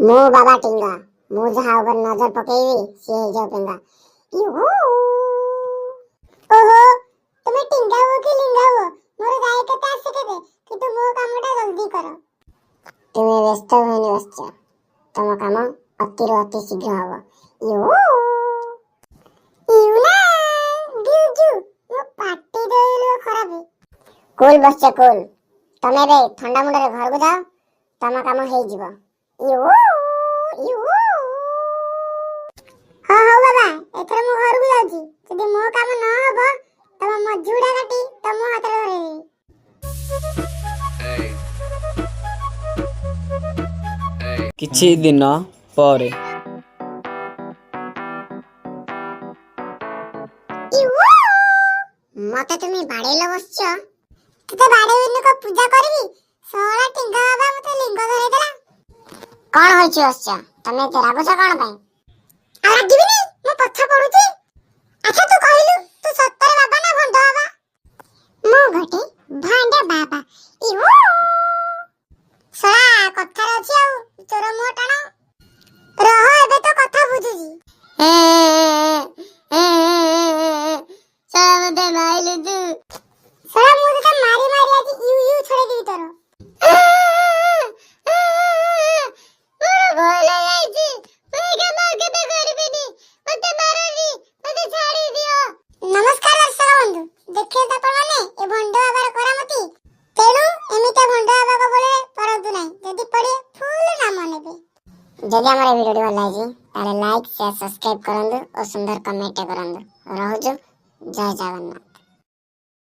ମୁଁ ବାବା ଟିଙ୍ଗା, ମୁଁ ଯାହା ଉପରେ ନଜର ପକେଇବି ସିଏ ହେଇଯାଉ ପେଙ୍ଗା। You. ଓହୋ, ତମେ ଟିଙ୍ଗା ହୁଅ କି ଲିଙ୍ଗା ହୁଅ, ମୋର ଯାଏ କେତେ ଆସେ କେତେ, କିନ୍ତୁ ମୋ କାମଟା ଜଲ୍ଦି କର। ତୁମେ ବ୍ୟସ୍ତ ହୁଅନି ବତ୍ସ, ତମ କାମ ଅତିରୁ ଅତି ଶୀଘ୍ର ହବ। You you ନା ଗିଉ, ମୋ ପାଟି ଦେଲୁ ଖରାପ। କୁଲ ବତ୍ସ, କୁଲ। ତମେ ଏବେ ଥଣ୍ଡା ମୁଣ୍ଡରେ ଘରକୁ ଯାଅ, ତମ କାମ ହେଇଯିବ। You you. ହଁ, ହଉ ବାବା, ଏଥର ମୁଁ ଘରକୁ ଯାଉଛି। ଯଦି ମୋ କାମ ନ ହବ, ତମ ମଜୁଡ଼ା କାଟି ତମ ହାତରେ ଧରେଇଦେବି। Hey. Hey. କିଛି ଦିନ ପରେ। You, ମତେ ତୁମେ ବାଡେଇଲ ବତ୍ସ? ତତେ ବାଡେଇବିନି କଣ ପୂଜା କରିବି? ଶଳା ଟିଙ୍ଗା ବାବା ମତେ ଲିଙ୍ଗ ଧରେଇଦେଲା। କଣ ହେଇଛି ବତ୍ସ, ତମେ ଏତେ ରାଗୁଛ କଣ ପାଇଁ? ଆଉ ରାଗିବିନି, ମୁଁ ପଛ ପଡୁଛି। ଆଚ୍ଛା ତୁ କହିଲୁ, ତୁ ସତରେ ବାବା ନା ଭଣ୍ଡ ବାବା? ମୁଁ ଗୋଟେ ଭଣ୍ଡ ବାବା। You. ଶଳା, କଥାରେ ଅଛି ଆଉ ଚୋର ମୁହଁ ଟାଣ। ରହ, ଏବେ ତ କଥା ବୁଝୁଛି। ଶଳା, ମତେ ମାଇଲୁ ତୁ। ଶଳା, ମୁଁ ତତେ ମାରି ମାରି ଆଜି you you ଛଡେଇ ଦେବି ତୋର। ମୋର ଭୁଲ ହେଇଯାଇଛି, ମୁଁ ଏ କାମ ଆଉ କେବେ କରିବିନି। ମତେ ମାରନି, ମତେ ଛାଡି ଦିଅ। ନମସ୍କାର ଦର୍ଶକ ବନ୍ଧୁ, ଦେଖିଲେ ତ ଆପଣମାନେ ଏ ଭଣ୍ଡ ବାବାର କରାମତି। ତେଣୁ ଏମିତି ଭଣ୍ଡ ବାବାଙ୍କ ବୋଳରେ ପଡନ୍ତୁ ନାହିଁ, ଯଦି ପଡିବେ ଫୁଲ ନାମ ନେବେ। ଯଦି ଆମର ଏ ଭିଡ଼ିଓଟି ଭଲ ଲାଗିଛି, ତାହେଲେ ଲାଇକ୍, ସେୟାର, ସବସ୍କ୍ରାଇବ କରନ୍ତୁ ଓ ସୁନ୍ଦର କମେଣ୍ଟ କରନ୍ତୁ। ରହୁଛୁ, ଜୟ ଜଗନ୍ନାଥ।